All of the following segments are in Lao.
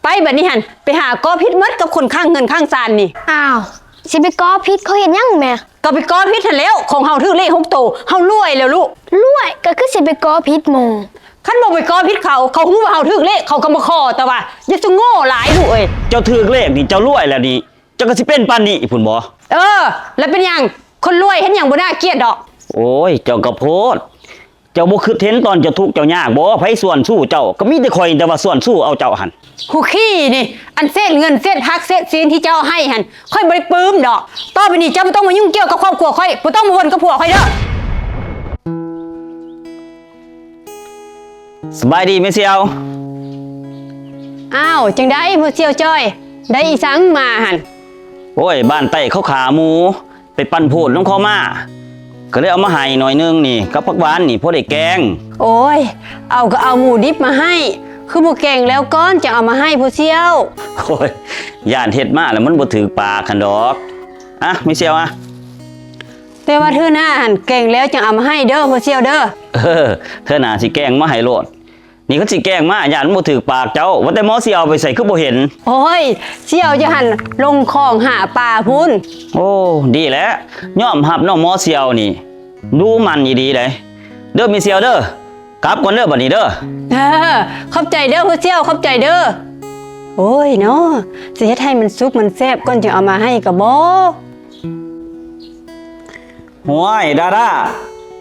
ໄປບັດນີ້ຫັ້ນ ໄປຫາກໍຜິດໝົດກັບຄົນຄ້າງເຮືອນຄ້າງຊານນີ້. ອ້າວ ຊິໄປກໍຜິດເຂົາເຮັດຫຍັງແມ່? ກໍໄປກໍຜິດຫັ້ນແຫຼ້ວ ຂອງເຮົາຖືກເລກຫົກໂຕ ເຮົາລວຍແລ້ວລູກ. ລວຍ? ກໍຄືຊິໄປກໍຜິດໝູ່. ຄັນບໍ່ໄປກໍຜິດເຂົາ ເຂົາຮູ້ວ່າເຮົາຖືກເລກ ເຂົາກໍບໍ່ຂໍ ແຕ່ວ່າຢ່າສູ່ໂງ່ຫຼາຍລູກເອີຍ. ເຈົ້າຖືກເລກນີ້ ເຈົ້າລວຍແລ້ວນີ້ ເຈົ້າກໍຊິເປັນປານນີ້ພຸ້ນບໍ? ເອີ ແລ້ວເປັນຫຍັງ? ຄົນລວຍເຮັດຫຍັງບໍ່ໜ້າກຽດດອກ. ໂອ້ຍ ເຈົ້າກໍໂພດ. ເຈົ້າບໍ່ຄິດເຫັນຕອນເຈົ້າທຸກເຈົ້າຍາກບໍ? ໃຜສ່ວນຊູ້ເຈົ້າ? ກໍມີແຕ່ຂ້ອຍນີ້ແຫຼະວ່າສ່ວນຊູ້ເອົາເຈົ້າຫັ້ນ. ຫູຂີ້ນີ້ ອັນເສດເງິນເສດຜັກເສດຊີນທີ່ເຈົ້າໃຫ້ຫັ້ນ ຂ້ອຍບໍ່ໄດ້ປຶ້ມດອກ. ຕໍ່ໄປນີ້ເຈົ້າບໍ່ຕ້ອງມາຫຍຸ້ງກ່ຽວກັບຄອບຄົວຂ້ອຍ ບໍ່ຕ້ອງມາວົນກັບຜົວຂ້ອຍເດີ້. ສະບາຍດີແມ່ສ່ຽວ. ອ້າວ ຈັ່ງໃດພໍ່ສ່ຽວຈ້ອຍ ໄດ້ອີ່ສັງມາຫັ້ນ? ໂອ້ຍ ບ້ານໃຕ້ເຂົາຂ້າໝູ ໄປປັ່ນໂພດນຳເຂົາມາ ກໍເລີຍເອົາມາໃຫ້ໜ້ອຍໜຶ່ງນີ້ ກັບຜັກຫວານນີ້ ພໍໄດ້ແກງ. ໂອ້ຍ ເອົາກໍເອົາໝູດິບມາໃຫ້ ຄືບໍ່ແກງແລ້ວກ່ອນຈັ່ງເອົາມາໃຫ້ພໍ່ສ່ຽວ? ໂອ້ຍ ຢ້ານເຮັດມາແລ້ວມັນບໍ່ຖືກປາກຫັ້ນດອກ. ອະ ແມ່ສ່ຽວອະ. ແຕ່ວ່າເທື່ອໜ້າຫັ້ນແກງແລ້ວຈັ່ງເອົາມາໃຫ້ເດີ້ພໍ່ສ່ຽວເດີ້. ເອີ ເທື່ອໜ້າຊິແກງມາໃຫ້ໂລດ. ນີ້ຄັນຊິແກງມາ ຢ້ານບໍ່ຖືກປາກເຈົ້າ. ວ່າແຕ່ໝໍຊິເອົາໄປໃສຄືບໍ່ເຫັນ? ໂອ້ຍ ຊິເອົາຢູ່ຫັ້ນ ລົງຂອງຫາປາພຸ້ນ. ໂອ້ ດີແລ້ວ ຍອມຮັບນ້ອງໝໍຊິເອົານີ້ ດູໝັ່ນອີ່ຫຼີໃດ. ເດີ້ແມ່ສ່ຽວເດີ້ ກັບກ່ອນເດີ້ບັດນີ້ເດີ້. ເອີ ຂອບໃຈເດີ້ພໍ່ສ່ຽວ ຂອບໃຈເດີ້. ໂອ້ຍເນາະ ຊິເຮັດໃຫ້ມັນສຸກມັນແຊບກ່ອນຈຶ່ງເອົາມາໃຫ້ກໍບໍ່. ຫ້ວຍ ດາດາ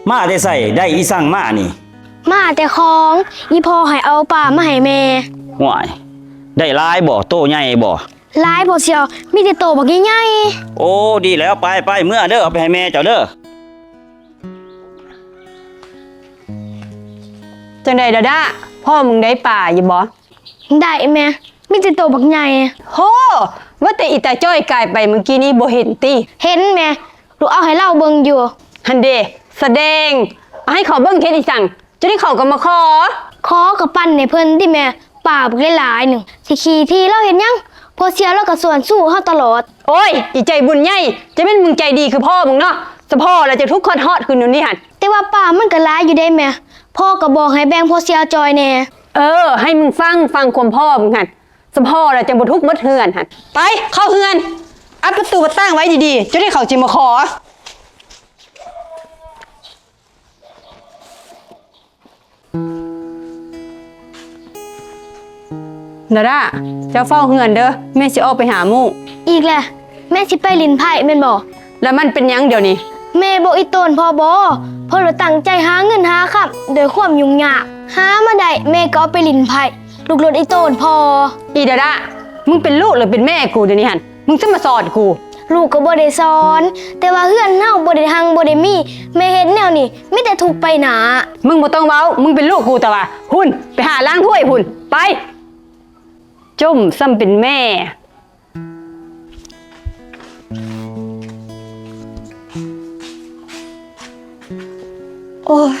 ມາແຕ່ໃສ ໄດ້ອີ່ສັງມານີ້? ມາແຕ່ຂອງ ອີ່ພໍ່ໃຫ້ເອົາປາມາໃຫ້ແມ່. ຫ້ວຍ ໄດ້ຫຼາຍບໍ່? ໂຕໃຫຍ່ບໍ່? ຫຼາຍພໍ່ສ່ຽວ ມີແຕ່ໂຕບັກໃຫຍ່ໆ. ໂອ້ ດີແລ້ວ ໄປໆ ເມືອເດີ້ ເອົາໄປໃຫ້ແມ່ເຈົ້າເດີ້. ຈັ່ງໃດດາດາ ພໍ່ມຶງໄດ້ປາຢູ່ບໍ່? ໄດ້ແມ່ ມີແຕ່ໂຕບັກໃຫຍ່. ໂຫ ວ່າແຕ່ອີຕາຈ້ອຍກາຍໄປມື້ກີ້ນີ້ບໍ່ເຫັນຕິ? ເຫັນແມ່ ລູກເອົາໃຫ້ລາວເບິ່ງຢູ່. ຫັ້ນເດ ສະແດງ ເອົາໃຫ້ເຂົາເບິ່ງເຮັດອີ່ສັງ? ຈັ່ງໃດເຂົາກໍມາຂໍ. ຂໍກໍປັ່ນໃຫ້ເພິ່ນຕິແມ່ ປາບັກຫຼາຍໆໜຶ່ງ ຊິຂີ້ຖີ່ລາວເຮັດຫຍັງ? ພໍ່ສ່ຽວລາວກໍສ່ວນຊູ້ເຮົາຕະຫຼອດ. ໂອ້ຍ ອີໃຈບຸນໃຫຍ່ ຈະແມ່ນມຶງໃຈດີຄືພໍ່ມຶງເນາະ. ສະພໍ້ລະຈະທຸກຄອດຮອດຂຶ້ນຢູ່ນີ້ຫັ້ນ. ແຕ່ວ່າປາມັນກໍຫຼາຍຢູ່ເດ້ແມ່ ພໍ່ກໍບອກໃຫ້ແບ່ງພໍ່ສ່ຽວຈ່ອຍແດ່. ເອີ ໃຫ້ມຶງຟັງ ຟັງຄວາມພໍ່ມຶງຫັ້ນ ສະພໍ້ລະຈັ່ງບໍ່ທຸກໝົດເຮືອນຫັ້ນ. ໄປ ເຂົ້າເຮືອນ ອັດປະຕູປະຕ່າງໄວ້ດີໆ ຈົນກວ່າເຂົາຊິມາຂໍ. ດາດາ ເຈົ້າເຝົ້າເຮືອນເດີ້ ແມ່ຊິອອກໄປຫາໝູ່. ອີກແລ້ວ ແມ່ຊິໄປຫຼິ້ນໄພ້ແມ່ນບໍ່? ແລ້ວມັນເປັນຫຍັງດຽວນີ້? ແມ່ບໍ່ອິດໂຕນພໍ່ບໍ? ພໍ່ລະຕັ້ງໃຈຫາເງິນຫາຄຳດ້ວຍຄວາມຫຍຸ້ງຍາກ ຫາມາໄດ້ແມ່ກໍເອົາໄປຫຼິ້ນໄພ້ ລູກລົດອີ່ໂຕນພໍ່. ອີດາດາ ມຶງເປັນລູກຫຼືເປັນແມ່ກູດຽວນີ້ຫັ້ນ? ມຶງຊິມາສອນກູ? ລູກກໍບໍ່ໄດ້ສອນ ແຕ່ວ່າເຮືອນເຮົາບໍ່ໄດ້ຮັ່ງບໍ່ໄດ້ມີ ແມ່ເຮັດແນວນີ້ມີແຕ່ທຸກໄປໜ້າ. ມຶງບໍ່ຕ້ອງເວົ້າ ມຶງເປັນລູກກູແຕ່ວ່າ. ພຸ້ນ ໄປຫາລ້າງຖ້ວຍພຸ້ນ ໄປ. ຈົ່ມສ່ຳເປັນແມ່. ໂອ້ຍ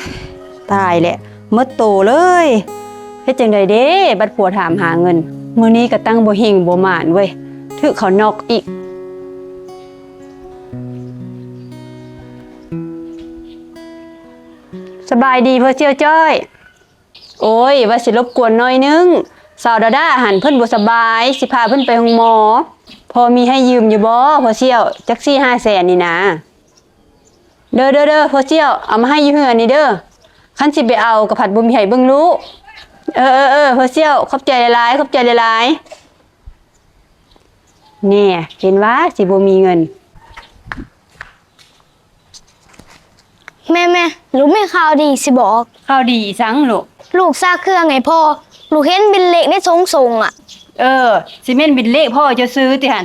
ຕາຍແຫຼະ ໝົດໂຕເລີຍ. ເຮັດຈັ່ງໃດເດ ບັດຜົວຖາມຫາເງິນ. ມື້ນີ້ກະຕັ້ງບໍ່ເຮງບໍ່ໝານເວີຍ ຖືກເຂົານອກອີກ. ສະບາຍດີພໍ່ສ່ຽວຈ້ອຍ. ໂອ້ຍ ວ່າຊິລົບກວນໜ້ອຍໜຶ່ງ ສາວດາດາຫັ້ນເພິ່ນບໍ່ສະບາຍ ຊິພາເພິ່ນໄປໂຮງໝໍ. ພໍມີໃຫ້ຢືມຢູ່ບໍ່ພໍ່ສ່ຽວ ຈັກສີ່ຫ້າແສນນີ້ນາ? ເດີໆໆ ພໍ່ສ່ຽວ ເອົາມາໃຫ້ຢູ່ເຮືອນນີ້ເດີ ຄັນຊິໄປເອົາກໍພັດບໍ່ມີໃຜເບິ່ງລູກ. ເອີໆໆ ພໍ່ສ່ຽວ ຂອບໃຈຫຼາຍໆ ຂອບໃຈຫຼາຍໆ. ແນ່ ເຫັນວ່າຊິບໍ່ມີເງິນ. ແມ່ໆ ລູກມີຂ່າວດີຊິບອກ. ຂ່າວດີອີ່ສັງລູກ? ລູກສາກເຄື່ອງໃຫ້ພໍ່ ລູກເຫັນບິນເລກໃນຖົງສົ່ງອະ. ເອີ ຊິແມ່ນບິນເລກພໍ່ເຈົ້າຊື້ຕິຫັ້ນ?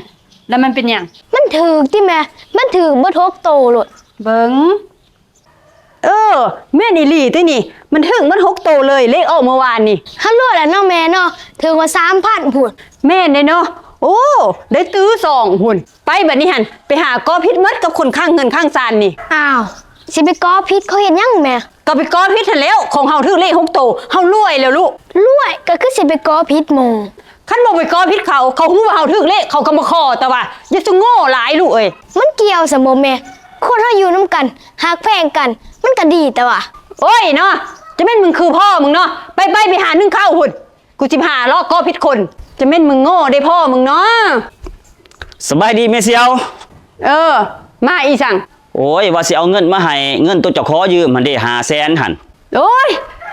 ແລ້ວມັນເປັນຫຍັງ? ມັນຖືກຕິແມ່ ມັນຖືກເບິດຫົກໂຕໂລດ. ເບິ່ງ ເອີ ແມ່ນອີ່ຫຼີຕິນີ້ ມັນຖືກເບິດຫົກໂຕເລີຍ ເລກອອກເມື່ອວານນີ້. ຮາໂລດແຫຼະເນາະແມ່ເນາະ ຖືກວ່າສາມພັນພຸ້ນ. ແມ່ນເດ້ເນາະ ໂອ້ ໄດ້ຕື້ສອງພຸ້ນ. ໄປບັດນີ້ຫັ້ນ ໄປຫາກໍຜິດໝົດກັບຄົນຄ້າງເຮືອນຄ້າງຊານນີ້. ອ້າວ ຊິໄປກໍຜິດເຂົາເຮັດຫຍັງແມ່? ກໍໄປກໍຜິດຫັ້ນແຫຼ້ວ ຂອງເຮົາຖືກເລກຫົກໂຕ ເຮົາລວຍແລ້ວລູກ. ລວຍ? ກໍຄືຊິໄປກໍຜິດໝູ່. ຄັນບໍ່ໄປກໍຜິດເຂົາ ເຂົາຮູ້ວ່າເຮົາຖືກເລກ ເຂົາກໍບໍ່ຂໍ. ແຕ່ວ່າຢ່າສູ່ໂງ່ຫຼາຍລູກເອີຍ. ມັນກ່ຽວຊັ້ນບໍ່ແມ່? ຄົນເຮົາຢູ່ນຳກັນ ຮັກແພງກັນ ມັນກໍດີແຕ່ວ່າ. ໂອ້ຍເນາະ ຈະແມ່ນມຶງຄືພໍ່ມຶງເນາະ. ໄປໆ ໄປຫາໜຶ້ງເຂົ້າພຸ້ນ. ກູຊິພາເລາະກໍຜິດຄົນ. ຈະແມ່ນມຶງໂງ່ເດ້ພໍ່ມຶງເນາະ. ສະບາຍດີແມ່ສ່ຽວ. ເອີ ມາອີ່ສັງ? ໂອ້ຍ ວ່າຊິເອົາເງິນມາໃຫ້ ເງິນໂຕເຈົ້າຂໍຢືມຫັ້ນເດ້ ຫ້າແສນຫັ້ນ. ໂອ້ຍ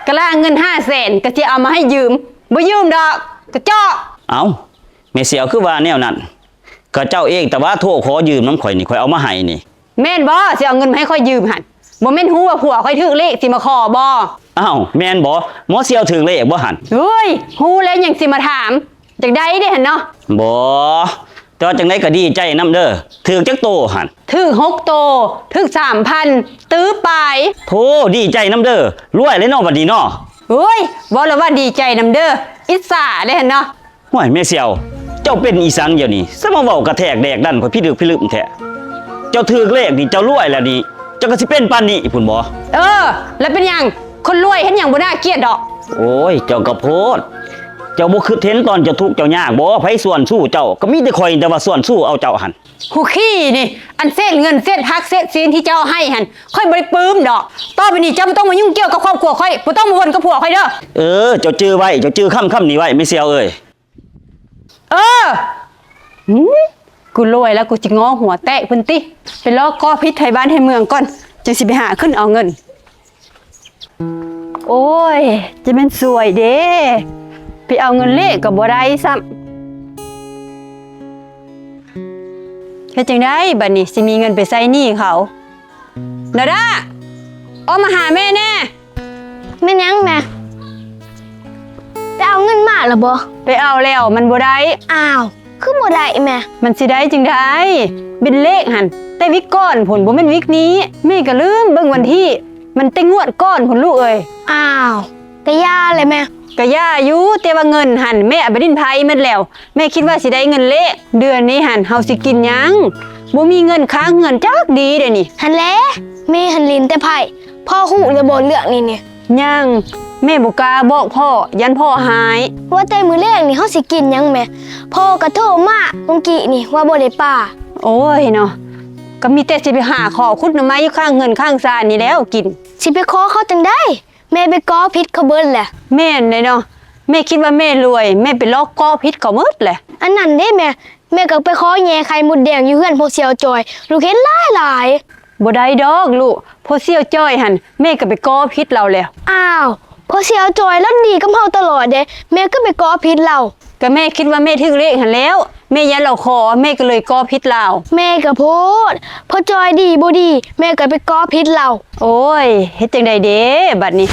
ກະລາເງິນຫ້າແສນ ກະຊິເອົາມາໃຫ້ຢືມ ບໍ່ຢືມດອກ ກະຈອກ. ເອົ້າ ແມ່ສ່ຽວຄືວ່າແນວນັ້ນ? ກະເຈົ້າເອງແຕ່ວ່າໂທຂໍຢືມນຳຂ້ອຍນີ້ ຂ້ອຍເອົາມາໃຫ້ນີ້. ແມ່ນບໍ່ ຊິເອົາເງິນມາໃຫ້ຂ້ອຍຢືມຫັ້ນ? ບໍ່ແມ່ນຮູ້ວ່າຜົວຂ້ອຍຖືກເລກ ຊິມາຂໍບໍ່? ອ້າວ ແມ່ນບໍ່? ໝໍສ່ຽວຖືກເລກບໍ່ຫັ້ນ? ເຮີ້ຍ ຮູ້ແລ້ວຍັງຊິມາຖາມ ຢາກໄດ້ເດ້ຫັ້ນເນາະ. ບໍ່ ແຕ່ວ່າຈັ່ງໃດກະດີໃຈນຳເດີ. ຖືກຈັກໂຕຫັ້ນ? ຖືກຫົກໂຕ ຖືກສາມພັນ ຕື້ປາຍ. ໂທ້ ດີໃຈນຳເດີ ລວຍແລ້ວເນາະບັດນີ້ເນາະ. ໂອ້ຍ ເວົ້າແລ້ວວ່າດີໃຈນຳເດີ ອິດສາເດ້ຫັ້ນເນາະ. ຫ້ວຍ ແມ່ສ່ຽວ ເຈົ້າເປັນອີ່ສັງດຽວນີ້ ສະມາເວົ້າກະແທກແດກດັນຂ້ອຍພິລຶກພິລຶກແທ້. ເຈົ້າຖືກເລກນີ້ ເຈົ້າລວຍແລ້ວນີ້ ເຈົ້າກະຊິເປັນປານນີ້ພຸ້ນບໍ່? ເອີ ແລ້ວເປັນຫຍັງ? ຄົນລວຍເຮັດຫຍັງບໍ່ໜ້າກຽດດອກ. ໂອ້ຍ ເຈົ້າກະໂພດ ເຈົ້າບໍ່ຄຶດເຫັນຕອນເຈົ້າທຸກເຈົ້າຍາກບໍ່? ໃຜຊວນຊູເຈົ້າ? ກະມີແຕ່ຂ້ອຍນີ້ແຫຼະວ່າຊວນຊູເອົາເຈົ້າຫັ້ນ. ຫູຂີ້ນີ້ ອັນເສດເງິນເສດຜັກເສດຊີນທີ່ເຈົ້າໃຫ້ຫັ້ນ ຂ້ອຍບໍ່ໄດ້ປຶ້ມດອກ. ຕໍ່ໄປນີ້ເຈົ້າບໍ່ຕ້ອງມາຫຍຸ້ງກ່ຽວກັບຄອບຄົວຂ້ອຍ ບໍ່ຕ້ອງມາວົນກັບຜົວຂ້ອຍເດີ. ເອີ ເຈົ້າຈື່ໄວ້ ເຈົ້າຈື່ຄຳຄຳນີ້ໄວ້ ແມ່ສ່ຽວເອີຍ. ເອີ ຫື ກູລວຍແລ້ວ ກູຊິງໍຫົວແຕກພຸ້ນຕິ. ໄປລອກກໍຜິດໄທບ້ານໄທເມືອງກ່ອນ ຈຶ່ງຊິໄປຫາຂຶ້ນເອົາເງິນ. ໂອ້ຍ ຈະແມ່ນສວຍເດ້ ໄປເອົາເງິນເລກກໍບໍ່ໄດ້ຊ້ຳ. ເຮັດຈັ່ງໃດບັດນີ້ ຊິມີເງິນໄປໃຊ້ໜີ້ເຂົາ? ດາດາ ອອກມາຫາແມ່ແດ່. ແມ່ນຫຍັງແມ່? ໄປເອົາເງິນມາແລ້ວບໍ່? ໄປເອົາແລ້ວ ມັນບໍ່ໄດ້. ອ້າວ ຄືບໍ່ໄດ້ແມ່? ມັນຊິໄດ້ຈັ່ງໃດ? ເປັນເລກຫັ້ນ ແຕ່ວິກກ່ອນພຸ້ນ ບໍ່ແມ່ນວິກນີ້. ແມ່ກະລືມເບິ່ງວັນທີ ມັນແຕ່ງວດກ່ອນພຸ້ນລູກເອີຍ. ອ້າວ ກະຢ່າແຫຼະແມ່. ກະຢ່າຢູ່ ແຕ່ວ່າເງິນຫັ້ນ ແມ່ເອົາໄປຫຼິ້ນໄພໝົດແລ້ວ. ແມ່ຄິດວ່າຊິໄດ້ເງິນເລກ. ເດືອນນີ້ຫັ້ນ ເຮົາຊິກິນຫຍັງ? ບໍ່ມີເງິນຄ່າເຮືອນຈັກດີເດນີ້. ຫັ້ນແຫຼະ ແມ່ຫັ້ນຫຼິ້ນແຕ່ໄພ. ພໍ່ຮູ້ແລ້ວບໍ່ເລື່ອງນີ້ນີ້? ຍັງ ແມ່ບໍ່ກ້າບອກພໍ່ ຢ້ານພໍ່ຮ້າຍ. ວ່າແຕ່ມື້ແລງນີ້ເຮົາຊິກິນຫຍັງແມ່? ພໍ່ກະໂທມາມື້ກີ້ນີ້ວ່າບໍ່ໄດ້ປາ. ໂອ້ຍເນາະ ກະມີແຕ່ຊິໄປຫາຂໍຂຸດໜໍ່ໄມ້ຢູ່ຂ້າງເຮືອນຂ້າງຊານນີ້ແລ້ວກິນ. ຊິໄປຂໍເຂົາຈັ່ງໃດ? ແມ່ໄປເກາະຜິດເຂົາເບິດແຫຼະ. ແມ່ນເດເນາະ ແມ່ຄິດວ່າແມ່ລວຍ ແມ່ໄປລອກເກາະຜິດເຂົາໝົດແຫຼະ. ອັນນັ້ນເດ້ແມ່ ແມ່ກໍໄປຂໍແຍ່ໄຂ່ມົດແດງຢູ່ເຮືອນພໍ່ສ່ຽວຈ່ອຍ ລູກເຫັນຫຼາຍໆ. ບໍ່ໄດ້ດອກລູກ ພໍ່ສ່ຽວຈ່ອຍຫັ້ນ ແມ່ກໍໄປເກາະຜິດລາວແລ້ວ. ອ້າວ ພໍ່ສ່ຽວຈ່ອຍລາວດີກັບເຮົາຕະຫຼອດເດ້ ແມ່ຄືໄປເກາະຜິດລາວ? ກໍແມ່ຄິດວ່າແມ່ຖືກເລກຫັ້ນແລ້ວ ແມ່ຢ້ານລາວຂໍ ແມ່ກໍເລີຍເກາະຜິດລາວ. ແມ່ກໍໂພດ ພໍ່ຈ່ອຍດີບໍ່ດີ ແມ່ກໍໄປເກາະຜິດລາວ. ໂອ້ຍ ເຮັດຈັ່ງໃດເດບັດນີ້?